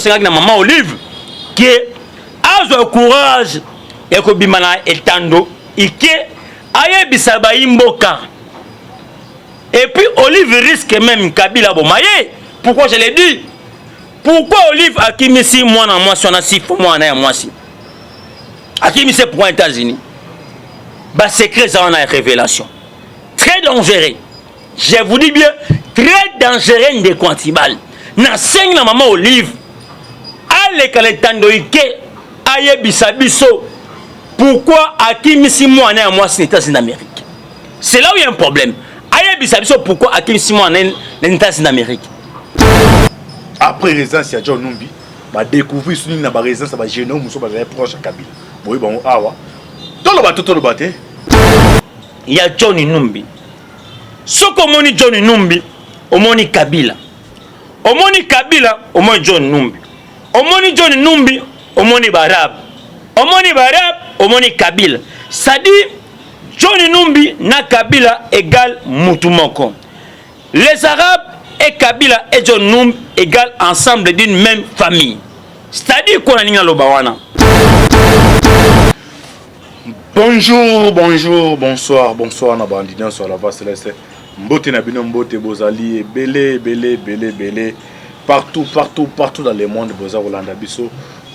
Nasengaki na mama Olive ke azwa courage ya kobima na etando ike, ayebisa bayimboka. Et puis Olive risque même Kabila boma ye. Pourquoi je l'ai dit? Pourquoi Olive akimisi mwana mwasi wana, sifo mwana ya mwasi akimisi? Pourquoi États-Unis? Basecret eza wana ya révélation très dangereux, je vous dis bien, très dangereux. Ndeko Antibal, nasengi na mama Olive aleka na etando ike, ayebisa biso pourquoi akimisi mwana ya mwasi na États-Unis d'Amérique. C'est là où il y a un problème. Ayebisa biso pourquoi akimisi mwana na États-Unis d'Amérique. Après résidence ya John Numbi, badécouvrir so nini na barésidence ya bagénéraux mosusu bazali proche ya Kabila. Boyi bango awa, toloba to toloba te. Ya John Numbi, soki omoni John Numbi, omoni Kabila, omoni Kabila, omoni John Numbi, omoni John Numbi, omoni baarabe, omoni baarabe, omoni Kabila. C'est-à-dire John Numbi na Kabila égale mutu moko. Les Arabes et Kabila et John Numbi égale ensemble d'une même famille. C'est-à-dire ko na ninga loba wana. Bonjour, bonjour, bonsoir, bonsoir na bandi nyonso ya la Voix Céleste. Mbote na bino, mbote. Bozali ebele, ebele, ebele, ebele, partout, partout, partout dans le monde. Boza kolanda biso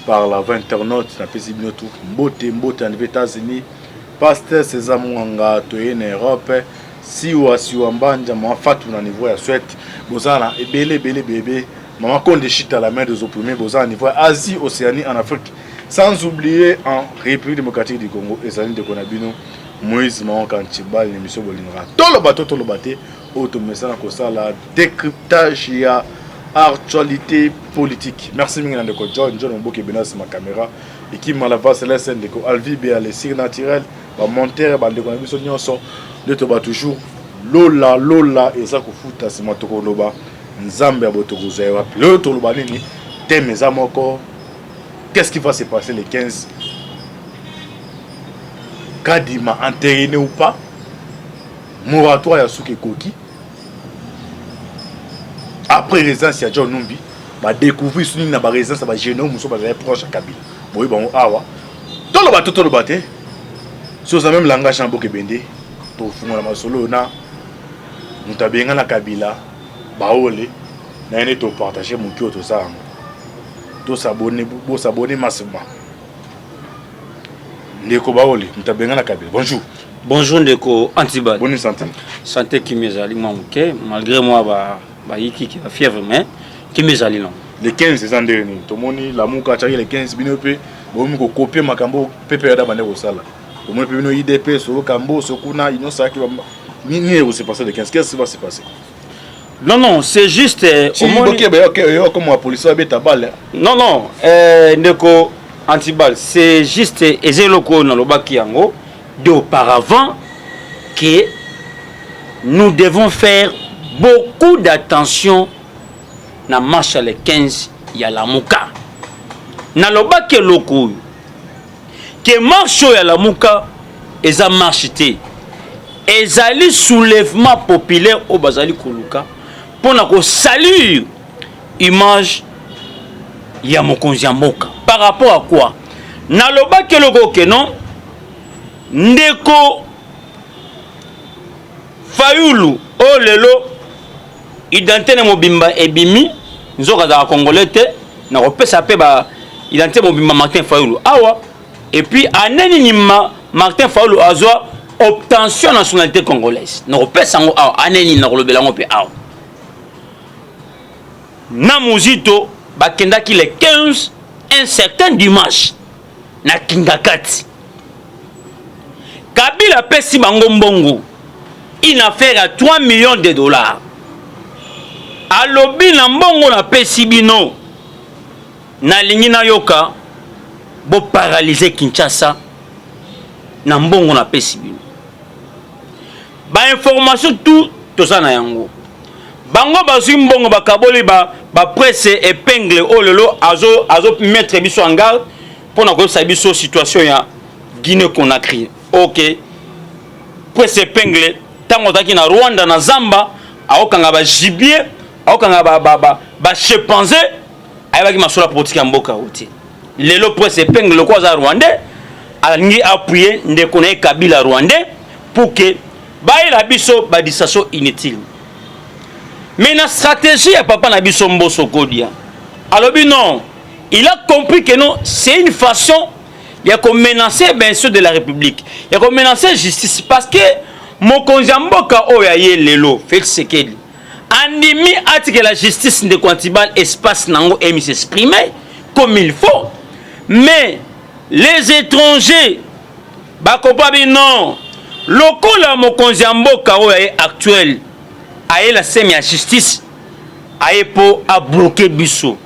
par la voie internaute. Napesi bino tu mbote, mbote na niveau États-Unis, pasteur César Mwanga, toye na Europe, siwa siwa mbanja, mama Fatu na niveau ya Suède. Boza na ebele, ebele, ebele. Mama Konde Chita, la main des opprimés. Boza na niveau ya Asie, Océanie, en Afrique, sans oublier en République démocratique du Congo. Ezali ndeko na bino Moïse Maoka Ntibal, émission bolingaka toloba to toloba te, oyo tomesana kosala décryptage ya actualité politique. Merci mingi na ndeko John John Moboki ebena nsima caméra, ekima la Voix Céleste, ndeko Alvi Bea, le sire naturel, bamontere, bandeko na biso nyonso nde toba toujours. Lola lola eza kofuta nsima. Tokoloba Nzambe ya boto kozwa ye wapi? Lelo toloba nini? Thème eza moko: qu'est-ce qui va se passer le 15? Kadima entériné ou pas? Moratoire ya suki ekoki. Après résidence ya John Numbi, badécouvrir so nini na barésidence ya bagénéraux mosusu bazali proche ya Kabila. Boyi bango awa, toloba to toloba te. So oza même langage na mboka ebende, tofungola masolo oyo na moto abenga na Kabila baole na ye nde topartage moki oyo tosala yango. Tosabone, bosabone massivement. Ndeko baole, moto abenga na Kabila, bonjour. Bonjour ndeko Antibal. Boni santé? Santé kimi ezali mwa moke, malgré mwa bayikiki, bafièvre, mais kimi ezali non. Le 15 eza ndenge nini? Tomoni Lamuka atiaki le 15, bino mpe bomi kokopie makambo PPRD bande kosala. Tomoni mpe bino UDPS soloka mboso kuna inosaki nini. Ekose passer le 15? Qu'est-ce qui va se passer? Non, c'est juste Oyo comme bapolisi babeta bale. Non, ndeko Antibal, c'est juste eza eloko oyo nalobaki yango de auparavant que nous devons faire beaucoup d'attention na marche le 15 ya Lamuka. Nalobaki eloko oyo ke marche oyo ya Lamuka eza marche te, ezali soulèvement populaire oyo bazali koluka mpona kosalir image ya mokonzi ya mboka. Par rapport à quoi nalobaki eloko ke non, ndeko Fayulu oyo lelo identité na mobimba ebimi, nzoka azalaka congolais te. Nakopesa mpe ba identité mobimba Martin Fayulu awa. Et puis ane nini ma Martin Fayulu azwa obtention nationalité congolaise? Nakopesa yango awa. Ane nini? Nakolobela yango mpe awa. Na Muzito bakendaki le 15, un certain dimanche, na Kingakati. Kabila apesi bango mbongo, une affaire ya 3 millions de dollars. Alobi: na mbongo napesi bino, nalingi nayoka boparalyse Kinshasa. Na mbongo napesi bino, bainformation tout toza na yango. Bango bazwi mbongo, bakaboli bapresse ba épingle oyo lelo azo mettre biso en garde mpona koyebisa biso situation ya Guinée Conakry. Ok, presse épingle, ntango azalaki na Rwanda, na zamba, aokanga bagibier, aokanga bachimpanzé ba, Ayebaki masolo ya politike ya mboka oyo te. Lelo Prince Epenge lokola aza rwandais, alingi appuyer ndeko na ye Kabila rwandais pour que bayela biso ba distraction inutile. Mais na stratégie ya papa na biso Mboso Kodia, alobi non, il a compris que non, c'est une façon ya komenacer bien sûr de la République, ya komenacer justice, parce que mokonzi ya mboka oyo aye lelo Félix Tshisekedi andimi atikela justice, ndeko Antibal, espace nango emi s'exprimer comme il faut. Mais les étrangers bakopa bi non, lokola mokonzi ya mboka oyo aye actuel aye la semi ya justice, aye mpo abloquer biso,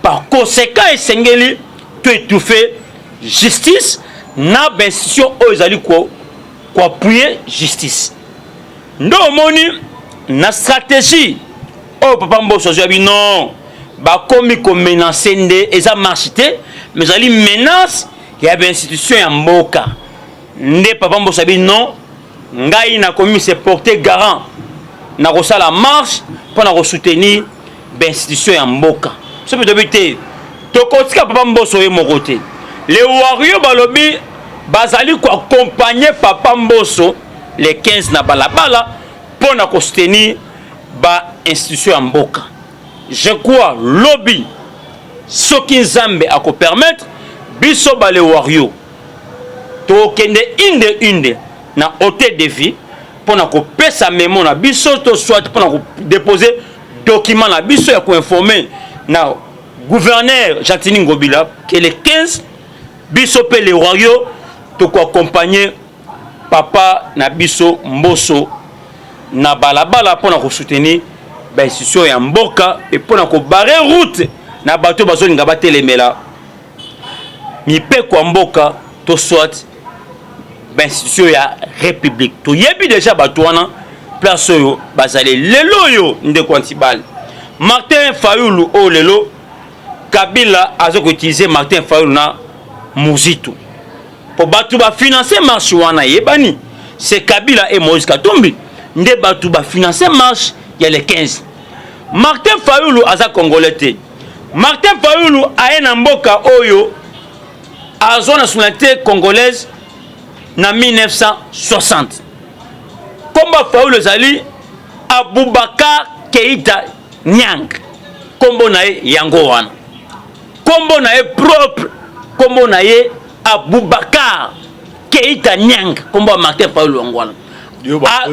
par conséquent esengeli to étouffer justice na bainstitution oyo ezali koappuyer justice. Nde omoni na stratégie oyo papa Mboso azwi abi non, bakomi komenacer. Nde eza marche te, mais ezali menace ya bainstitution ya mboka. Nde papa Mboso abi non, ngai nakomi se porter garant na kosala marche mpo na kosoutenir bainstitution ya mboka. So mpe toyebi te, tokotika papa Mboso ye moko te. Le wario balobi bazali koaccompagner papa Mboso le 15 na balabala mpo na kosoutenir bainstitution ya mboka. Je crois lobi, soki Nzambe akopermettre biso, bale wario tokende inde inde na hôtel de ville mpo na kopesa memo na biso, to soit mpo na kodéposer document na biso ya koinformer na gouverneur Gentiny Ngobila ke le 15 biso mpe le wario tokoaccompagner papa na biso Mboso na balabala mpo na kosoutenir bainstitution ya mboka mpe mpo na kobarrer route na bato bazolinga batelemela mipeko ya mboka to soit bainstitution ya république. Toyebi déjà bato wana, place oyo bazali lelo oyo. Ndeko Antibal, Martin Fayulu oyo lelo Kabila aza koutiliser Martin Fayulu na Muzito mpo bato bafinancer marche wana eyebani, c'est Kabila et Moïse Katumbi nde bato bafinancer marche ya le 15. Martin Fayulu aza congolais te. Martin Fayulu aye na mboka oyo, azwa nationalité congolaise na 1960. Kombo Fayulu ezali Abubakar Keita Nyang. Kombo na ye yango wana, kombo na ye propre, kombo na ye Abubakar Keita Nyang, kombo ya Martin Fayulu yango wana. Ah,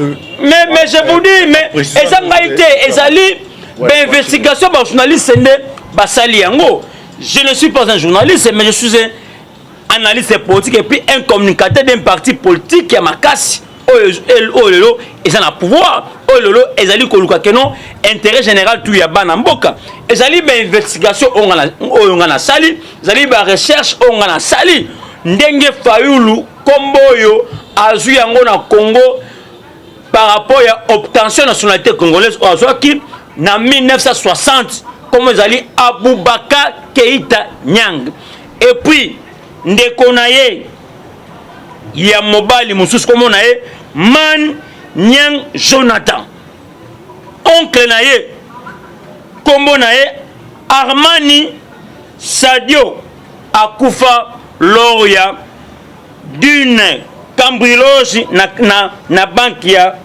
mais je vous dis, mais eza ngai te, ezali bainvestigation, bajournaliste nde basali yango. Je ne suis pas un journaliste, mais je suis un analyste politique et puis un communicateur d'un parti politique ya makasi oyo lelo eza na pouvoir, oyo lelo ezali koluka keno intérêt général tu ya bana mboka. Ezali bainvestigation oyo nga nasali, ezali barecherche oyo nga nasali, ndenge Fayulu nkombo oyo azwi yango na Congo par rapport ya obtention nationalité congolaise oyo azwaki na 1960. Nkombo ezali Abubakar Keita Nyang. Et puis ndeko na ye ya mobali mosusu, nkombo na ye Man Nyang Jonathan. Oncle na ye, nkombo na ye Armani Sadio, akufa lors ya d'une cambriolage na banque ya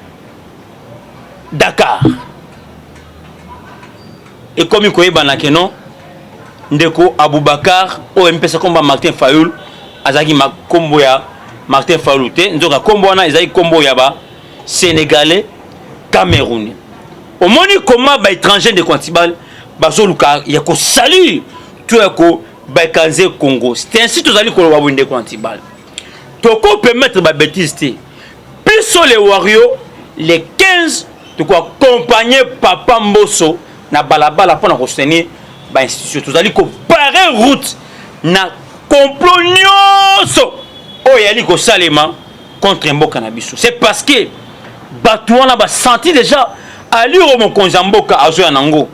Dakar. Ekomi koyebana keno ndeko Abubakar oyo emipesa nkombo ya Martin Fayulu azalaki nkombo ya Martin Fayulu te. Nzoka nkombo wana ezalaki nkombo ya basénégalais, camerounais. Omoni koma baétranger, ndeko Antibal, bazoluka ya kosalir to ya kobakanze Congo. C'est ainsi tozali koloba boye, ndeko Antibal, tokopermettre babêtise te. Biso les wario, les 15 tokoaccompagner papa Mboso na balabala mpona kosoutenir bainstitution. Tozali kobarrer route na complot nyonso oyo eyali kosalema contre mboka na biso. C'est parce que bato wana basentir déjà allure mokonzi ya mboka azoya nango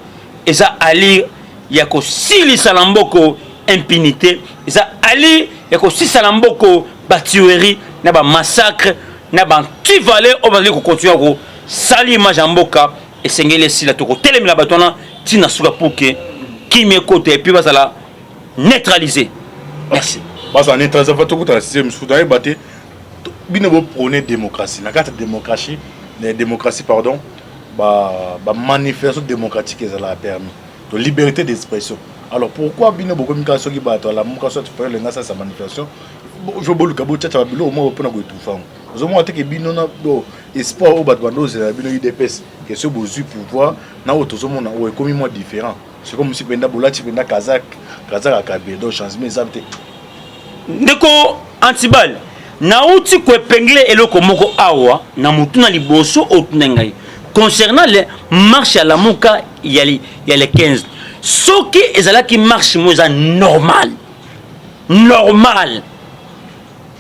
eza allure ya kosilisa na mboka impunité, eza allure ya kosilisa na mboka batuerie na bamassacre na baantivaleur oyo bazali kocontinuer kosala image ya mboka. Esengeli esila. Tokotelemela bato wana ntina suka pour que Kimia ekota et puis bazala neutralisé. Merci. Bazala neutralisé. Va tokutana sixième mosusu, nayeba te. Bino boprône démocratie. Na kati ya démocratie, démocratie, pardon, bamanifestation démocratique ezalaka permis to liberté d'expression. Alors pourquoi bino bokomi kaka soki bato alamuka, soit olinga asalisa manifestation, jo boluka botiatia babiloko moko mpona koétouffer yango? Ozomona te ke bino na espoir oyo bato bando ozela bino UDPS, ke soki bozwi pouvoir na oyo tozomona oyo ekomi mwa différent, c'est comme si mpenza bolati mpenza kazak, kazak akabe, donc changement eza te. Ndeko Antibal, nauti koépingler eloko moko awa na motu na liboso otuna ngai concernant le marche ya Lamuka ya le 15. Soki ezalaki marche moko eza normal normal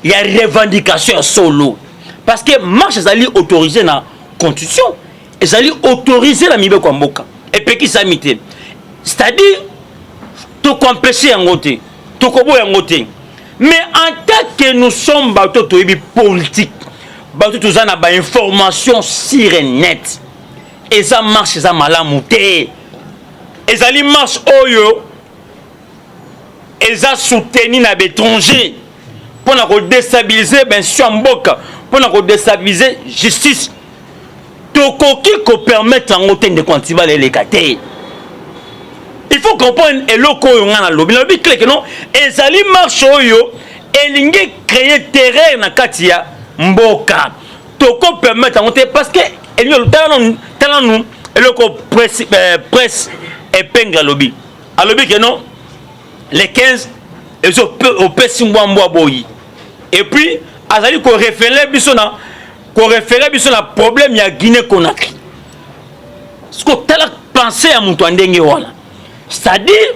ya revendication ya solo, parce que marche ezali autorisé na constitution, ezali autorisé na mibeko ya mboka, epekisami te, c'est-à-dire tokoempêche yango te, tokoboya yango te. Mais en tant que nous sommes bato toyebi politique, bato toza na bainformation sûre et net, eza marche eza malamu te. Ezali marche oyo eza soutenu na baétranger mpona kodéstabiliser bainstitution ya mboka, mpona kodéstabiliser justice. Tokoki kopermettre yango te, ndeko Antibala, eleka te. Il faut comprendre eloko oyo ngai nalobi. Nalobi clair ke non, ezali marche oyo elingi créer terreur na kati ya mboka. Tokopermettre yango te, parce que elingi, tala nanu eloko presse, presse épingle alobi. Alobi ke non, le 15 ezo opesi mbwambwa boyi, et puis azali koréférer biso na problème ya Guinée Conakry. Siko tala pensée ya moto ya ndenge wana, c'est-à-dire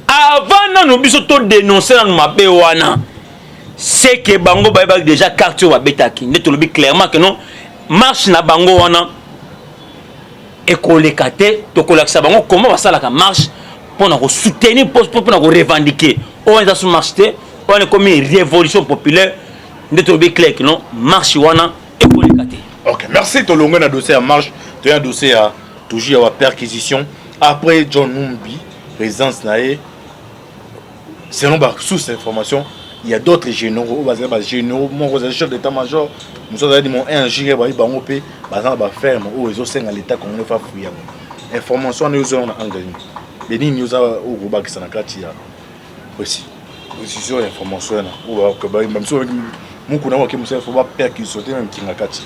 avant nanu biso todénonce nanu mabe wana, c'est que bango bayebaki déjà carte oyo babetaki. Nde tolobi clairement ke non, marche na bango wana ekoleka te. Tokolakisa bango comment basalaka marche mpona kosoutenir, mpona korevendiquer. Oyo eza so marche te, oyo ekomi révolution populaire. Nde tolobi clair ke non, marche wana ekoleka te. Ok, merci. Tolongwe na dossier ya marche, toya dossier ya toujours ya baperquisition après John Numbi, résidence na ye. Selon basource d'information, il y a d'autres généraux oyo bazali bagénéraux. Moko ozali chef d'état major, mosusu azali mo ingénieur. Bayi bango mpe baza na baferme oyo ezosenga l'état congolais fa fouiller yango. Information wana ozwa na angle nini? Benini oza okobakisa na kati ya précision ya information wana oyo bamisu mokuna wake mosala fo baperquisition te meme kinga kati?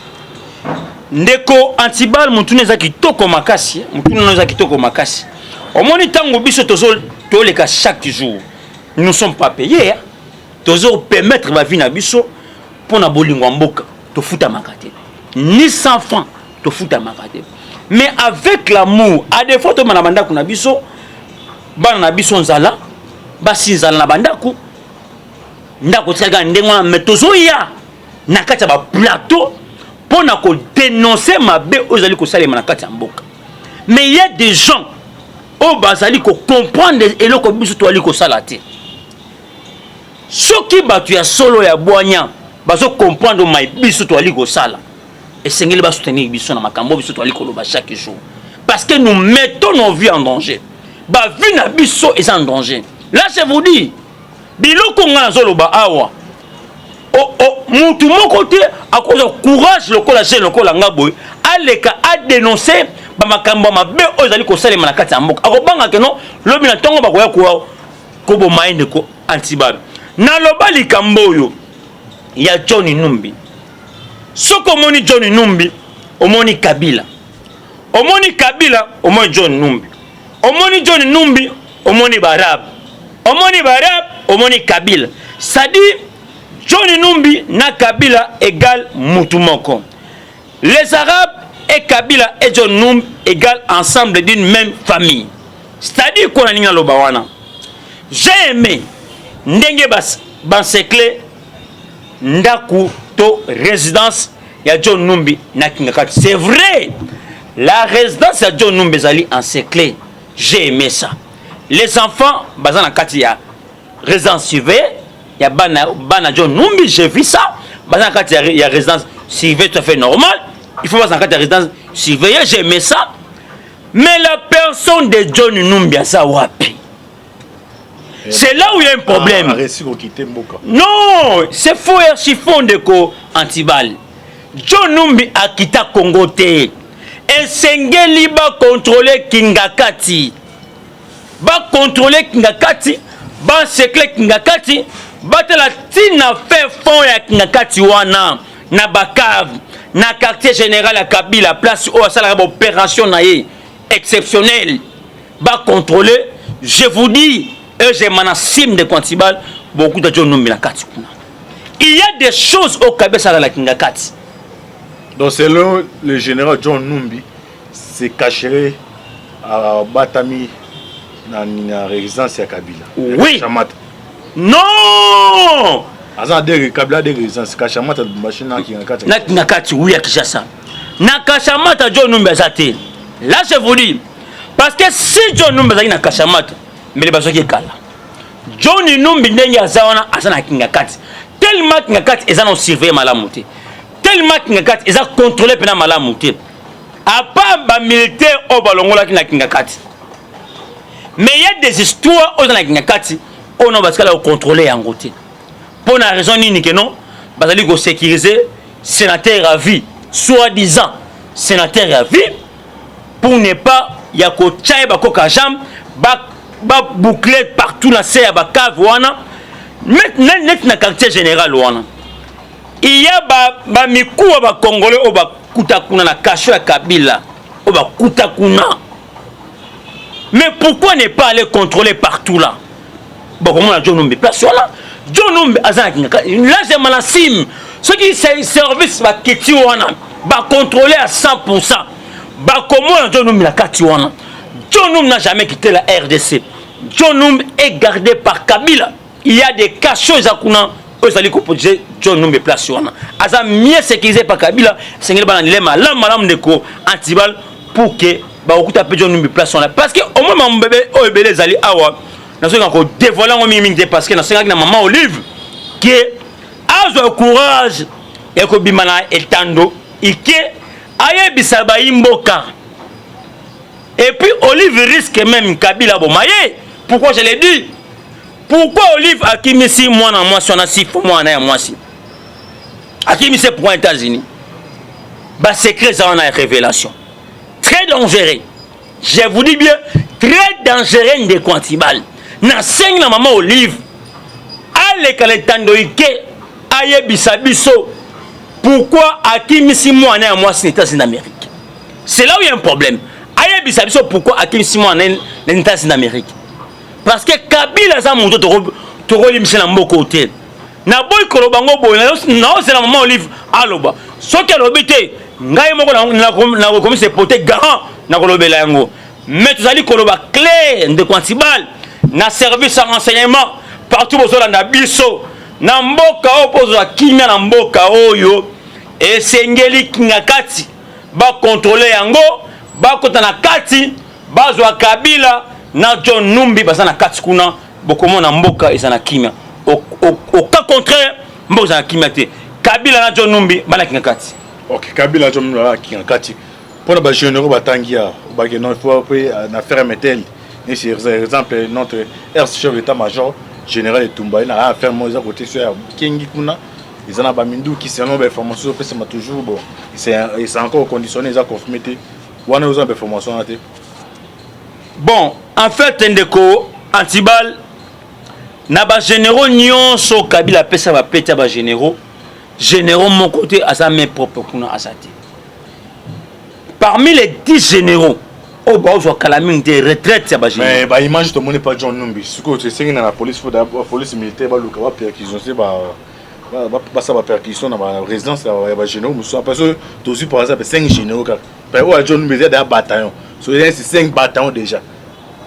Ndeko Antibal, motuna eza kitoko makasi, motuna eza kitoko makasi. Omoni, ntango biso toleka chaque jour, nous ne sommes pas payés, tozopermettre bavie na biso mpo na bolingo ya mboka. Tofutamaka te, ni 100 francs tofutamaka te, mais avec l'amour. À défaut toma na bandako na biso, bana na biso nzala, basi nzala na bandako, ndako tikalaka ndenge wana, mais tozoya na kati ya baplateau mpo na kodénoncer mabe oyo ezali kosalema na kati ya mboka. Mais il y a des gens oyo bazali kocomprendre eloko biso toali kosala te. Soki bato ya solo ya bwanya bazocomprendre mai biso toali kosala, esengeli basoutenir biso na makambo biso toali koloba chaque jour, parce que nous mettons nos vies en danger. Bavie na biso eza en danger. Là, je vous dis, biloko ngai nazoloba awa, mutu moko te akozwa courage lokola jeune lokola nga boye, aleka adénonce bamakambo ya mabe oyo ezali kosalema na kati ya mboka. Akobanga ke non, lobi na ntongo bakoya koboma ye. Ndeko Antibabe, naloba likambo oyo ya John Numbi. Soki omoni John Numbi, omoni Kabila, omoni Kabila, omoni John Numbi, omoni John Numbi, omoni baarabe, omoni baarabe, omoni Kabila. C'est-à-dire John Numbi na Kabila égal mutu moko. Les Arabes et Kabila et John Numbi égal ensemble d'une même famille. C'est-à-dire kona ninga loba wana, j'ai aimé ndenge baencercler ndako to résidence ya John Numbi na Kingakati. C'est vrai, la résidence ya John Numbi ezali encerclé. J'ai aimé ça. Les enfants baza na kati ya résidence surveillée ya bana, bana John Numbi. J'ai vu ça, baza na kati ya résidence surveillée, tout à fait normal. Il faut baza na kati ya résidence surveillée. J'ai aimé ça. Mais la personne de John Numbi aza wapi? C'est là où il y a un problème. Aresi kokite mboka. Non, c'est faux, archi faux, ndeko Antibal. John Numbi akita Congo te. Esengeli bacontrôle Kingakati, bacontrôle Kingakati, baencercle Kingakati, batala ntina fin fond ya Kingakati wana, na bacave, na quartier général ya Kabila, place oyo asalaka baopération na ye exceptionnelle, bacontrôle. Je vous dis et je m'en assume, ndeko Antibal, bokuta John Numbi na kati kuna. Il y a des choses oyo Kabila asalaka na Kingakati. Donc selon le général John Numbi se cacherait à Batami na résidence ya Kabila. Oui. Kashamata. Non. Aza na deux, Kabila deux résidence, Kashamata, Lubumbashi na Kingakati. Na Kingakati, oui, ya Kinshasa. Na Kashamata, John Numbi aza te. Là, je vous dis, parce que si John Numbi azalaki na Kashamata, mbele bazwaki ekala. John Numbi, ndenge aza wana, aza na Kingakati. Tellement Kingakati eza na surveille malamu te, tellement Kingakati eza contrôlé mpena malamu te, à part bamilitaire oyo balongolaki na Kingakati. Mais il y a des histoires oyo eza na Kingakati oyo no batikala kocontrôle yango te. Mpo na raison nini ke non, bazali kosécuriser sénateur à vie, soi-disant sénateur à vie, pour ne pas ya kotia ye bakoka jambe, baboucle partout na se ya bacave wana, neti na quartier général wana. Il y a bamikuwa bacongolais oyo bakuta kuna na cachot ya Kabila, oyo bakuta kuna. Mais pourquoi ne pas aller contrôler partout là? Bakomona John Numbi place wana. John Numbi aza na Kingakati. Là, je m'en assume. Soki service bakiti wana, bacontrôler à 100, bakomona John Numbi na kati wana. John Numbi n'a jamais quitté la RDC. John Numbi est gardé par Kabila. Il y a des cachots eza kuna oyo ezali koprotéger John Numbi. Place wana aza mieux sécurisé par Kabila. Esengeli bana nile malamu malamu, ndeko Antibal, pour que bakokuta mpe John Numbi place wana, parce que au moins mambebe oyo ebele ezali awa, nazolinga kodévoile yango mingimingi te, parce que nasengaki na mama Olive ke azwa courage ya kobima na etando ike, ayebisa bayimboka. Et puis Olive risque même Kabila boma ye. Pourquoi je l'ai dit? Pourquoi Olive akimisi mwana mwasi wana, sifo mwana ya mwasi akimisi? Pourquoi États-Unis? Basecret eza wana ya révélation très dangereux, je vous dis bien, très dangereux. Ndeko Antibal, nasengi na mama Olive aleka na etando ike, ayebisa biso pourquoi akimisi mwana ya mwasi na États-Unis d'Amérique. C'est là où il y a un problème. Ayebisa biso pourquoi akimisi mwana na États-Unis d'Amérique, parce que Kabila aza moto tokolimbisa na mboka te. Naboyi koloba ngo boye. Naozela mama Olive aloba. Soki alobi te, ngai moko nakomi se porter garant, nakolobela yango. Mais tozali koloba clair, ndeko Antibal, na service ya renseignement partout bozolanda biso na mboka oyo, mpo ozwa kimia na mboka oyo, esengeli Kingakati bakontrole yango, bakota na kati, bazwa Kabila na John Numbi baza na kati kuna, bokomona mboka eza na kimia. Au cas contraire, mboka eza na kimia te. Kabila na John Numbi bana Kingakati. Ok, Kabila, John Numbi bana Kingakati. Mpona bagénéraux batangi ya obake non, il faut mpe na faire metel nesi, exemple notre ex chef d'état major général Etumba, ye na affaire moko eza kote so ya Kengi kuna, eza na baminduki, selon bainformation ezopesama toujours. Bon, c'est encore conditionné, eza confirmé te. Wana oza na bainformation wana te? Bon, en fait, ndeko Antibal, na bagénéraux nyonso Kabila apesa bapeti ya bagénéraux, généraux moko te aza main propre kuna, aza te. Parmi les 10 généraux oyo baozwa kala mingi te retraite ya bagénéraux. Mais baimage tomoni pa John Numbi. Sikoyo tosengi na police, faut police militaire baluka baperquisition se basala baperquisition na barésidence ya bagénéraux mosusu, parce que tozwi par exemple 5 généraux kaka. Oyo ya John Numbi eza deya bataillon, so eza 5 bataillon déjà.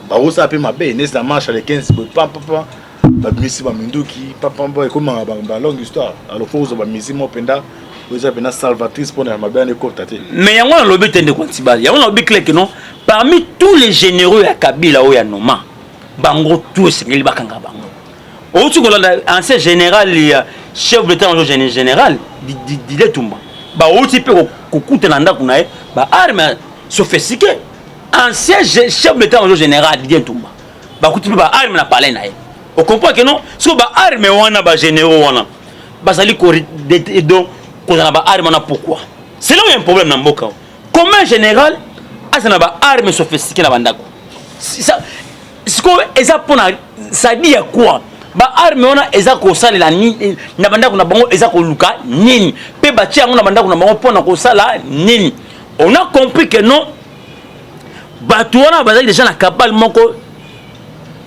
Bakosala mpe mabe neti na marche le 15 boye, pampapa babimisi baminduki, pampampa, ekomaka balongue histoire. Alors faut kozwa bamisi mo mpenza oyo eza mpenza salvatrice mpona ya mabe wana ekota te. Mais yango nalobi te, ndeko Antibali, yango nalobi clair ke non, parmi tous les généraux ya Kabila oyo ya noma bango tout, esengeli bakanga bango. Outi kolanda ancien général ya chef d'état major général Didier Tumba, bauti mpe kokutana ndako na ye baarme sophistiqué. Ancien chef d'état major général Didier Tumba, bakuti mpe baarme na palais na ye. Ocomprend que non, soki baarme wana, bagénéraux wana bazali donc kozala na baarme wana, pourquoi? C'est là où il y a un problème na mboka. Comment général aza na baarme sophistiqué na bandako? Sikoyo eza mpona sadi ya quoi? Baarme wana eza kosalela na bandako na bango, eza koluka nini? Mpe batia yango na bandako na bango mpona kosala nini? On a compris que non, bato wana bazali déjà na cabale moko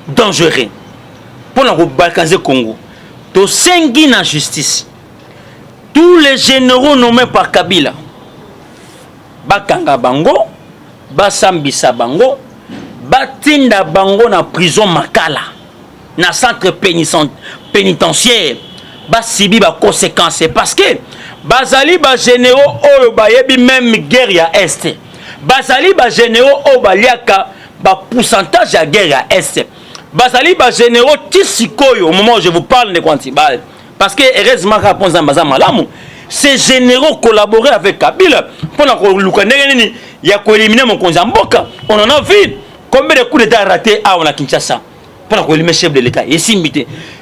dangereux mpona kobalkaniser Congo. Tosengi na justice, tous les généraux nommés par Kabila, bakanga bango, basambisa bango, batinda bango na prison Makala, na centre pénitentiaire, basibi baconséquence, parce que bazali bagénéraux oyo bayebi même guerre ya Est, bazali bagénéraux oyo baliaka bapourcentage ya guerre ya Est, bazali bagénéraux ti sikoyo, au moment où je vous parle, ndeko Antibal. Parce que heureusement kaka mpo Nzambe aza malamu, ces généraux collaboraient avec Kabila mpona koluka ndenge nini ya koéliminer mokonzi ya mboka. On en a vu combien de coups d'état raté awa na Kinshasa mpona koéliminer chef de l'État, esimbi te.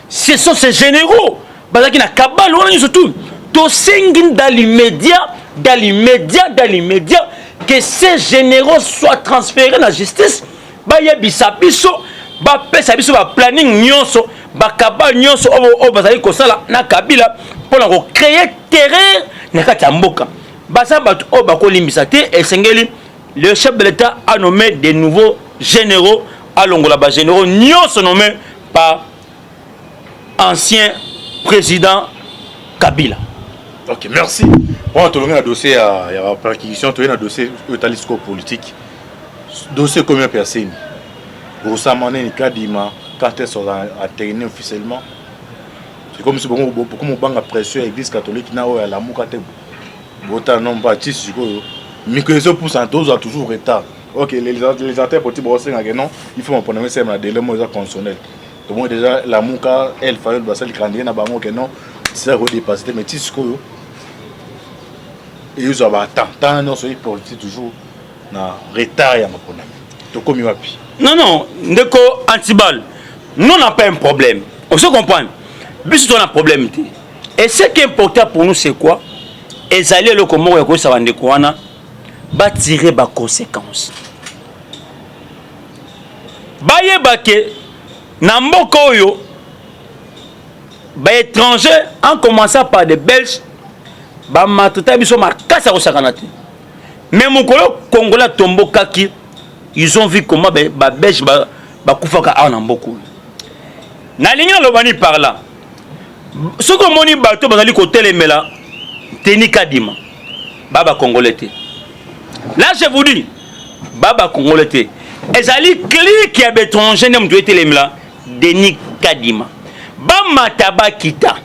Ce sont ces généraux bazalaki na cabale wana nyonso. Tu tosengi dans l'immédiat, dans l'immédiat, dans l'immédiat, que ces généraux soient transférés na justice, bayebisa biso, bapesa biso baplanning nyonso, bacabale nyonso oyo bazali kosala na Kabila mpona kocréer terreur na kati ya mboka. Baza bato oyo bakolimbisa te. Esengeli le chef de l'État a nommé des nouveaux généraux, alongola bagénéraux nyonso nommé par ancien président Kabila. Ok, merci. Bon, tolongi na dossier ya perquisition, toye na dossier oyo etali sikoyo politique. Dossier ekomi mpe ya CENI récemment, nini, Kadima, quand est-ce entériné officiellement? C'est comme si bongo bokomi obanga pression ya Église catholique na oyo ya Lamuka te. Botala no mpa ti sikoyo mikolo ezopusana, tozwa toujours retard. Ok, les acteurs politiques baosengaka non, il faut mapona mesema na délai moko eza constitutionnel. Tomoni déjà Lamuka, el Fayol basali calendrier na bango ke non, tisa kodépasser te, mais ti sikoyo ezwa batemps ntango nyonso politique toujours na retard ya maponami. Tokomi wapi? Non, ndeko Antibal, nous, on n'a pas un problème. On se comprend, biso toza na problème te. Et ce qui est important pour nous, c'est quoi? Ezali eloko moko ya koyesa bandeko wana batire baconséquence, bayeba ke na mboka oyo baétranger, en commençant par des Belges, bamaltraita biso makasi ya kosakana te. Mais mokolo Congolais atombokaki, ils ont vu comment babelge bakufaka awa na mboka oyo. Nalingi naloba nini par là? Soki omoni bato bazali kotelemela Denis Kadima, ba bacongolais te. Là, je vous dis, ba bacongolais te, ezali clique ya baétranger nde moto etelemela Denis Kadima. Bamata, bakita,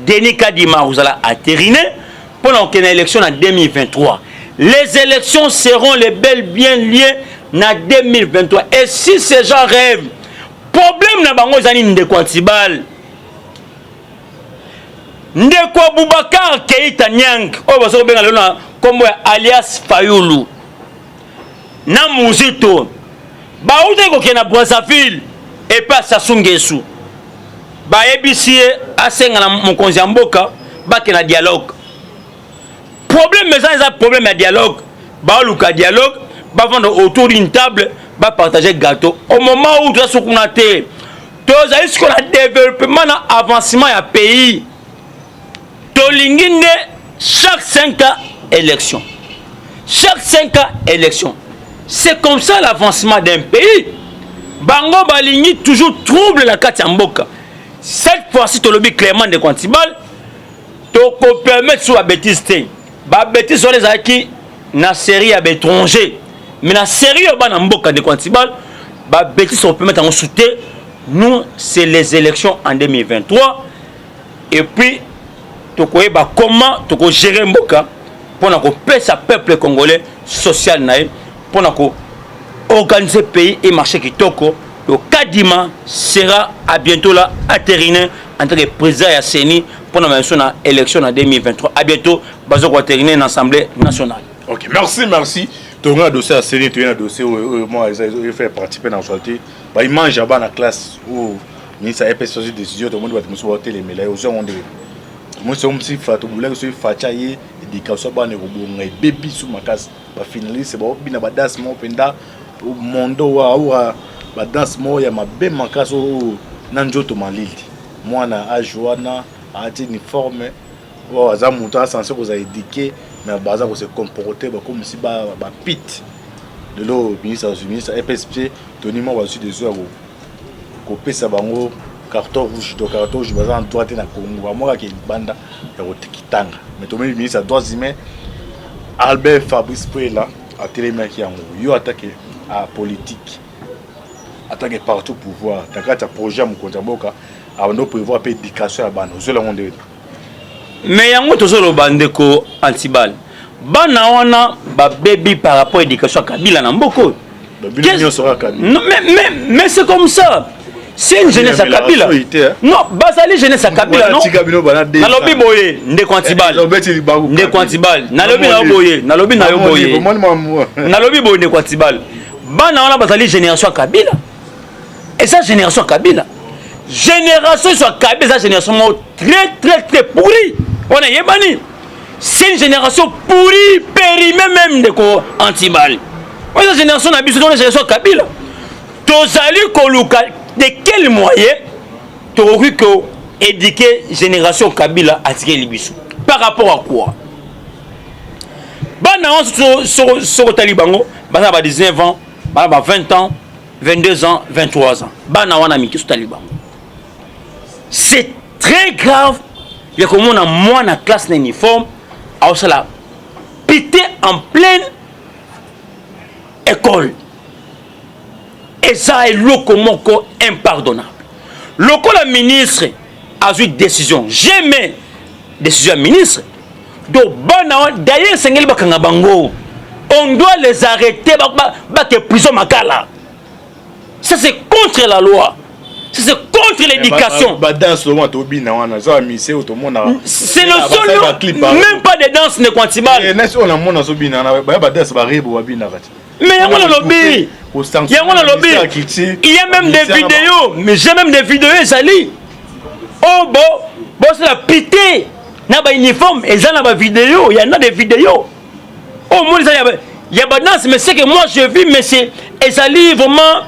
Denis Kadima akozala entériné mpona kokende élection na 2023. Les élections seront les bel bien liées na 2023. Et si ces gens rêvent, problème na bango ezali, ndeko Antibal, ndeko Aboubacar Keita Niang oyo baza kobenga lelo na nkombo ya alias Fayulu na Muzito, bautaki kokende na Brazzaville epai Sassou Nguesso. Bayebisi ye asenga na mokonzi ya mboka bakende na dialogue. Problème eza problème ya dialogue. Baoluka dialogue, bavanda autour d'une table, bapartage gâteau. Au moment où toza sokuna te, tozali sikoyo na développement, na avancement ya pays. Tolingi nde chaque 5 ans élection, chaque 5 ans élection, c'est comme ça l'avancement d'un pays. Bango balingi toujours trouble na kati ya mboka. Cette fois-ci, tolobi clairement, ndeko Antibal, tokopermettre so babêtise te. Babêtise wana ezalaki na série ya baétranger, mais na série oyo bana mboka, ndeko Antibal, babêtise tokopermettre yango su te. Nous, c'est les élections en 2023 et puis tokoyeba comment tokogérer mboka mpona kopesa peuple congolais social na ye, mpona koorganiser pays et marché kitoko. Le Kadima sera à bientôt là entériné en tant que président ya CENI mpona baélection, na élection na 2023. À bientôt, baza koentériner na Assemblée nationale. Ok, merci, merci. Tonga na dossier ya CENI, toye na dossier oyo mwa eza oyo faire participer na actualité, baimage ya bana classe oyo Ministre ya EPS azwi décision, tomoni bato mosusu baotelemela ye. Ozwi yango ndenge tomoni soki mosi tobulaki, soki Fatshi ye, éducation bana ekobonga. Ebebi su makasi, bafinaliste baobina badanse moko mpenza mondo wa aura, badanse moko ya mabe makasi oyo na nzoto malili. Mwana age wana ati uniforme oyo, aza moto aza censé kozala éduqué, mais baza kose comporter bakomisi bapite. Lelo ministre EPSP Tony Mwaba azwi décision ya kopesa bango carton rouge. Donc carton rouge, baza na droit te na Congo, bamokaki libanda ya kotekitanga. Mais tomoni ministre ya Droits humains Albert Fabrice Puela atelemaki yango. Yo atake a politique, atake parti au pouvoir, na kati ya projet ya mokonzi ya mboka abando prévoir mpe éducation ya bana, ozwela yango ndenge? Mais yango tozoloba, ndeko Antibal, bana wana babebi par rapport à éducation ya Kabila na mboka oyo. Bino nyonso kaka. Non, mais c'est comme ça, c'est une jeunesse ya Kabila. Non, bazali jeunesse ya Kabila. Non, nalobi boye, ndeko Antibal, ndeko Antibal, nalobi na yo boye, nalobi na yo boye, nalobi boye, ndeko Antibal, bana wana bazali génération ya Kabila. Eza génération ya Kabila, génération ya Kabila eza génération moko très très très pourri wana eyebani. C'est une génération pourrie, périmée même, ndeko Antibal. Oyo eza génération na biso, tona génération ya Kabila. Tozali koluka de quel moyen tokoki koéduquer génération Kabila atikeli biso. Par rapport à quoi? Bana wana, soko otali bango, baza na ba 19 ans, baza ba 20 ans, 22 ans, 23 ans. Bana wana mike, sotali bango, c'est très grave ya komona mwana classe na uniforme aosala pite en pleine école. Eza eloko moko impardonnable. Lokola ministre azwi décision, jamais décision ya ministre. Donc bana wana d'ailleurs esengeli bakanga bango, on doit les arrêter, bake prison Makala. Ça, c'est contre la loi, ça, c'est contre l'éducation. Badanse lomo tobina wana eza bamise oyo tomonaka. C'est le seul, même pas de danse, ndeko Antibal. Nesi oyo namona azobina wana, baya badanse barebo babinaka ti. Mais yango nalobi, yango nalobi, il y a même des vidéos, mais j'ai même des vidéos ezali oyo bo bosala pite na bauniforme. Eza na bavidéo, il y en a des vidéos oyo moni eza ya badanse. Mais c'est que moi je vis, mais c'est ezali vraiment,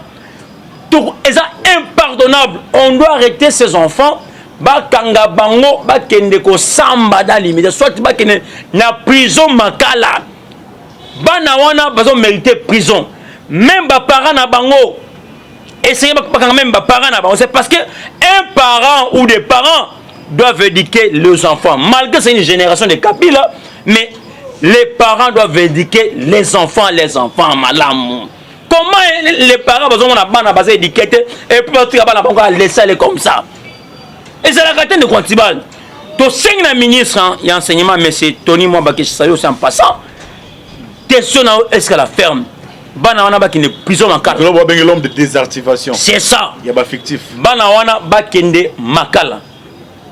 eza impardonnable. On doit arrêter ces enfants, bakanga bango, bakende kosamba dans limite, soit bakende na prison Makala. Bana wana bazomérite prison, même baparent na bango esenge bakanga, même baparent na bango. C'est parce que un parent ou des parents doivent éduquer leurs enfants. Malgré c'est une génération de Kabila, mais les parents doivent éduquer les enfants, les enfants malamu. Comment les parents bazomona bana baza éduqué te et puis batika bana bango laisser aller comme ça? Ezalaka te, ndeko Antibal. Tosengi na ministre ya Enseignement, monsieur Tony Mwaba Keshisa, aussi en passant, question na yo, est ce que la ferme, bana wana bakende prison Makala. Babenge l'homme de désactivation. C'est ça. Ya bafictif. Bana wana bakende Makala.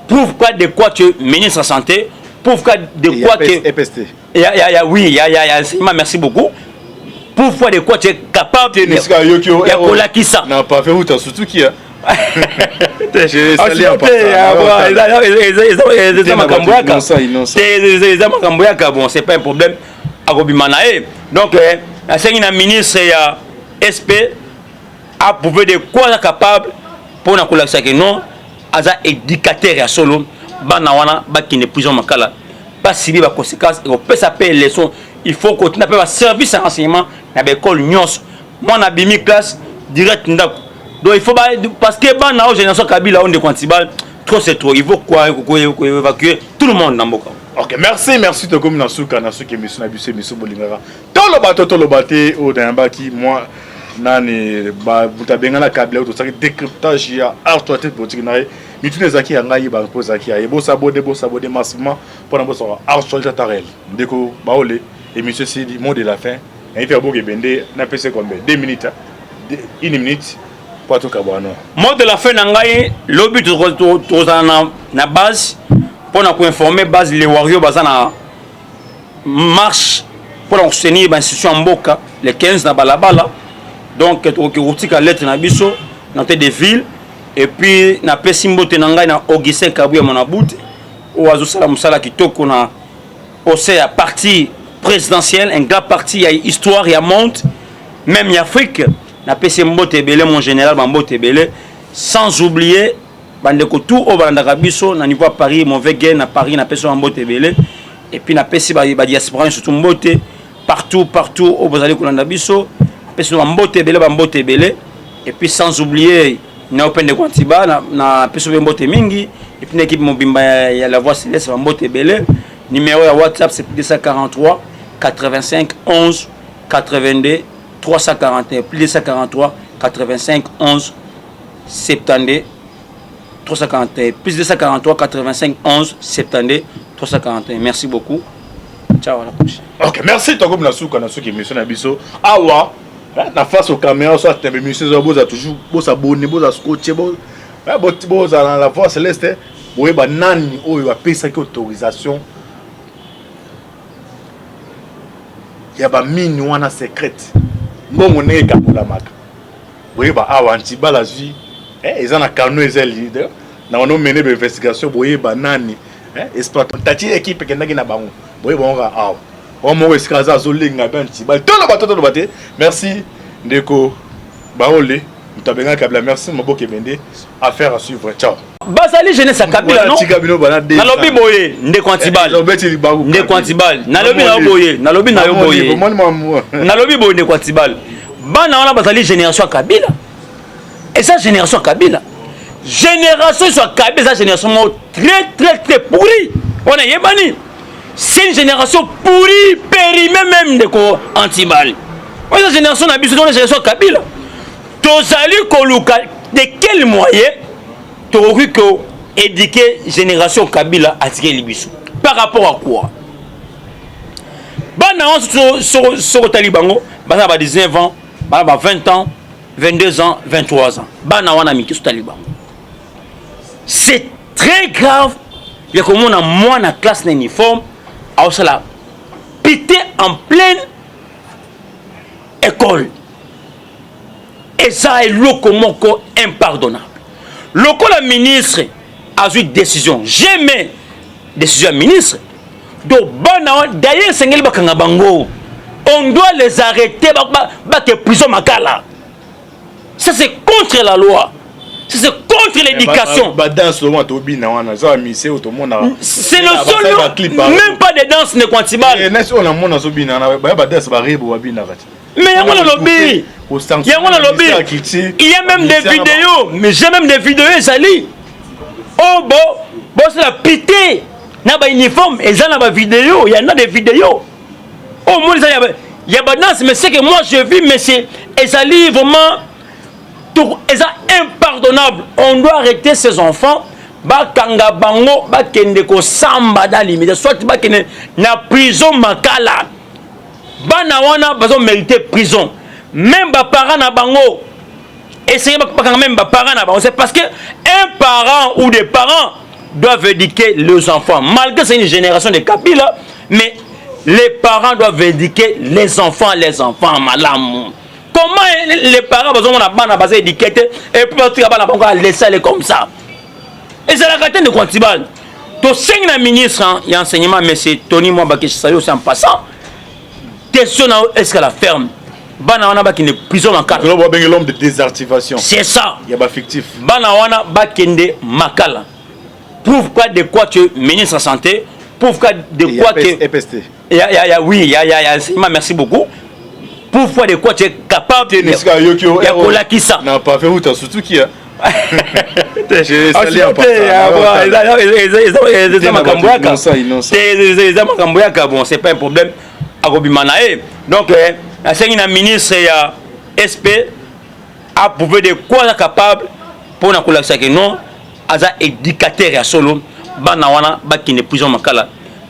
Prouve quoi de quoi tu es ministre de Santé, prouve quoi de quoi que EPST. Ya, oui, ya enseignement, merci beaucoup. Prouve quoi de quoi tu es capable ya kolakisa. Na pafe uta sutuki ya. Eza makambo yaka, eza makambo yaka. Bon, c'est pas un problème, akobima na ye. Donc asengi na ministre ya SP aprouve de quoi aza capable mpona kolakisa ke non, aza éducateur ya solo. Bana wana bakende prison Makala, basibi baconséquence, ekopesa mpe leçon. Il faut kotinda mpe baservice ya renseignement na baekole nyonso. Mwana abimi classe, direct ndako. Donc il faut ba, parce que bana oyo génération Kabila oyo, ndeko Antibal, trop c'est trop. Il faut quoi, évacuer tout le monde na mboka. Ok, merci, merci. Tokomi na suka, na suka émission na biso, émission bolingaka toloba to toloba te, oyo nayambaki mwa nani, moto abengana Kabila, oyo tosalaki décryptage ya actualité politique na ye. Mituna ezalaki ya ngai, mpo ezalaki ya ye. Bosabonner, bosabonner massivement mpona bosaka actualité ata réel. Ndeko baole, émission esili. Mot de la fin, nayebi te, boke ebende, napesi combien? 2 minutes, une minute mpo atokabwana. Mot de la fin na ngai, lobi tozala na base mpona koinformer base. Les warriors baza na marche mpona kosoutenir bainstitution ya mboka le 15 na balabala. Donc tokoki kotika lettre na biso na tête de ville. Et puis napesi mbote na ngai na Augustin Kabuya Monabute oyo azosala mosala kitoko na au sein ya parti présidentiel, un grand parti ya histoire ya monde, même ya Afrique. Napesi mbote ebele, mon général, bambote ebele, sans oublier bandeko tout oyo balandaka biso na niveau ya Paris, mauvais gain na Paris, napesi bambote ebele. Et puis napesi badiaspora surtout mbote partout partout oyo bozali kolanda biso, napesi bambote ebele, bambote ebele. Et puis sans oublier na mpe ndeko Antiba, napesi mpe mbote mingi. Et puis na équipe mobimba ya La Voix Céleste, bambote ebele. Numéro ya WhatsApp, c'est 243 85 11 82 341, plus 243 85 11 72 341, plus 243 85 11 72 341. Merci beaucoup, ciao, à la prochaine. Ok, merci. Tokomi na suka na suki émission na biso awa na face au caméra. So atembe émission eza, boza toujours bosabonner, boza scotché, bozala na La Voix Céleste. Boyeba nani oyo apesaki autorisation ya bamine wana secrète, mbongo ndenge ekabolamaka. Boyeba awa Antibala azwi, eza na kano, eza leader na wana omene bainvestigation. Boyeba nani tati équipe ekendaki na bango. Boyeba bango kaka awa oyo moko esika aza azolenga mpe Antibala. Toloba to toloba te. Merci ndeko Baole, moto abengaki Kabila. Merci, maboko ebende. Affaire à suivre, ciao. Bazali jeunesse ya Kabila, non? Nalobi boye, ndeko Antibal, ndeko Antibal, nalobi na yo boye, nalobi na yo boye, nalobi boye, ndeko Antibal, bana wana bazali génération ya Kabila. Eza génération ya Kabila, génération ya Kabila eza génération moko très très très pourri wana eyebani. C'est une génération pourrie, périmée même. Ndeko Antibal, oyo eza génération na biso, tona génération ya Kabila. Tozali koluka de quel moyen tokoki koéduquer génération Kabila atikeli biso. Par rapport à quoi? Bana wana, soki otali bango, baza na ba 19 ans, bana ba 20 ans, 22 ans, 23 ans. Bana wana mike, sotali bango, c'est très grave ya komona mwana classe na uniforme aosala pite en pleine école. Eza eloko moko impardonnable. Lokola ministre azwi décision, jamais décision ya ministre. Donc bana wana d'ailleurs esengeli bakanga bango, on doit les arrêter, bake prison Makala. Ça, c'est contre la loi, ça, c'est contre l'éducation. Badanse oyo tobina wana eza bamise oyo tomonaka. C'est le seul, même pas de danse, ndeko Antibal. Nesi oyo namona azobina baya badanse barebo babinaka ti. Mais yango nalobi, yango nalobi, il y a même des vidéos, mais j'ai même des vidéos ezali oyo bo bosala pite na bauniforme. Eza na bavidéo, ya na des vidéos oyo omoni eza ya badanse. Mais ce que moi je vis, mais c'est ezali vraiment, eza impardonnable. On doit arrêter ces enfants, bakanga bango, bakende kosamba dans limite, soit bakende na prison Makala. Bana wana bazomérite prison. Même baparent na bango essayez bakanga même baparent na bango. C'est parce que un parent ou des parents doivent éduquer leurs enfants. Malgré c'est une génération de Kabila, mais les parents doivent éduquer les enfants, les enfants malamu. Comment les parents bazomona bana baza éduqué te et puis batika bana bango laisser aller comme ça? Ezalaka te, ndeko Antibal. Tosengi na ministre ya enseignement, monsieur Tony Mwaba, que je salue aussi en passant, question na est-ce que la ferme, bana wana bakende prison Makala. Babenge l'homme de désactivation. C'est ça. Ya bafictif. Bana wana bakende Makala. Prouve quoi de quoi tu es ministre de santé, prouve quoi de quoi que EPST. Ya, oui, ya enseignement, merci beaucoup. Prouve quoi de quoi tu es capable ya kolakisa. Na pafe uta sutuki ya. Eza makambo yaka, eza makambo yaka. Bon, c'est pas un problème, akobima na ye. Donc nasengi na ministre ya SP aprouve de quoi aza capable mpona kolakisa ke non, aza éducateur ya solo. Bana wana bakende prison Makala,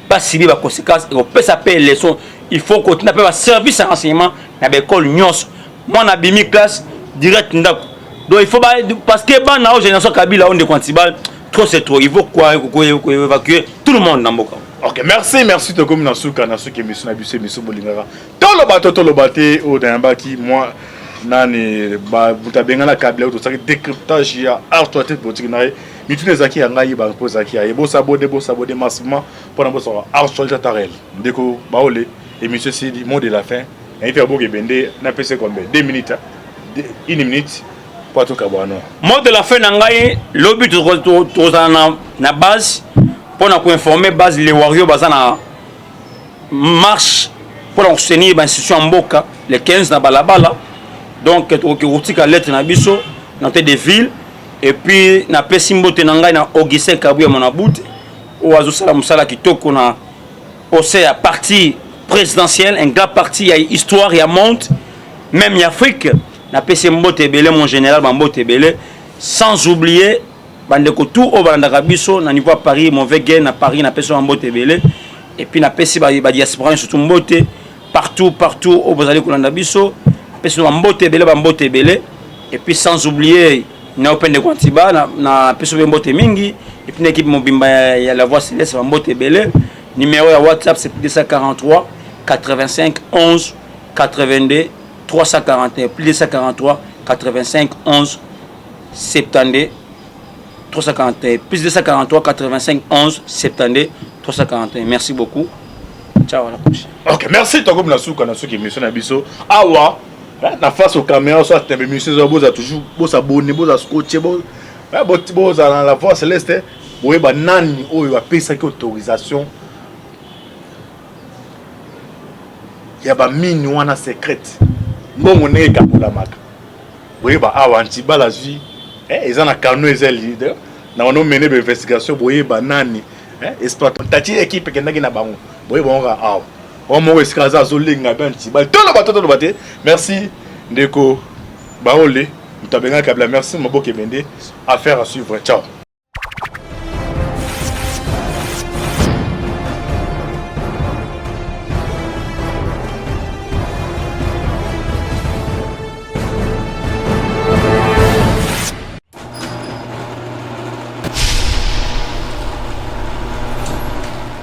basibi baconséquence, ekopesa mpe leçon. Il faut kotina mpe baservice ya renseignement na baekole nyonso. Mwana abimi classe, direct ndako. Donc il faut ba, parce que bana oyo génération Kabila oyo, ndeko Antibal, trop c'est trop. Il faut évacuer tout le monde na mboka. Ok, merci, merci. Tokomi na suka na suka émission na biso, émission bolingaka toloba to toloba te, oyo nayambaki moi. Nani moto abengana Kabila, oyo tosalaki décryptage ya actualité politique na ye. Mituna ezalaki ya ngai, ba mpo ezalaki ya ye. Bosabonner, bosabonner massivement mpona bosaka actualité ata réel. Ndeko Baole, émission esili. Mot de la fin, nayebi mpe boke ebende. Napesi combien? 2 minutes, hein? Une minute mpo atokabwana. Mot de la fin na ngai, lobi tozala na base mpona koinformer base. Les warriors baza na marche mpona kosoutenir bainstitution ya mboka le 15 na balabala. Donc tokoki kotika lettre na biso na tête de ville. Et puis napesi mbote na ngai na Augustin Kabuya Monabute, oyo azosala mosala kitoko na au sein ya parti présidentiel, un grand parti ya histoire ya monde, même ya Afrique. Napesi mbote ebele, mon général, bambote ebele. Sans oublier bandeko tout oyo balandaka biso na niveau ya Paris, mauvais gain na Paris, napesi bambote ebele. Et puis napesi badiaspora surtout mbote partout, partout oyo bozali kolanda biso. Napesi bambote ebele, bambote ebele. Et puis sans oublier na yo mpe, ndeko Antiba, napesi mpe mbote mingi. Et puis na équipe mobimba ya La Voix Céleste, bambote ebele. Numéro ya WhatsApp, c'est 243 85 11 82 341, plus 243 85 11 72 341, plus 243 85 11 72 341. Merci beaucoup, ciao, à la prochaine. Ok, merci. Tokomi na suka na suki émission na biso awa na face au caméra. So atembe émission eza, boza toujours, bosabonner, boza scotché, bozala na La Voix Céleste. Boyeba nani oyo apesaki autorisation ya bamine wana secrète, mbongo ndenge ekabolamaka. Boyeba awa Ntibala azwi eza na kano, eza leader na wana omene bainvestigation. Boyeba nani tati équipe ekendaki na bango. Boyeba ngo kaka awa oyo moko esika aza azolenga mpe Ntibala. Toloba to toloba te. Merci, ndeko Baole, moto abengaki Kabila. Merci, maboko ebende. Affaire à suivre. Ciao.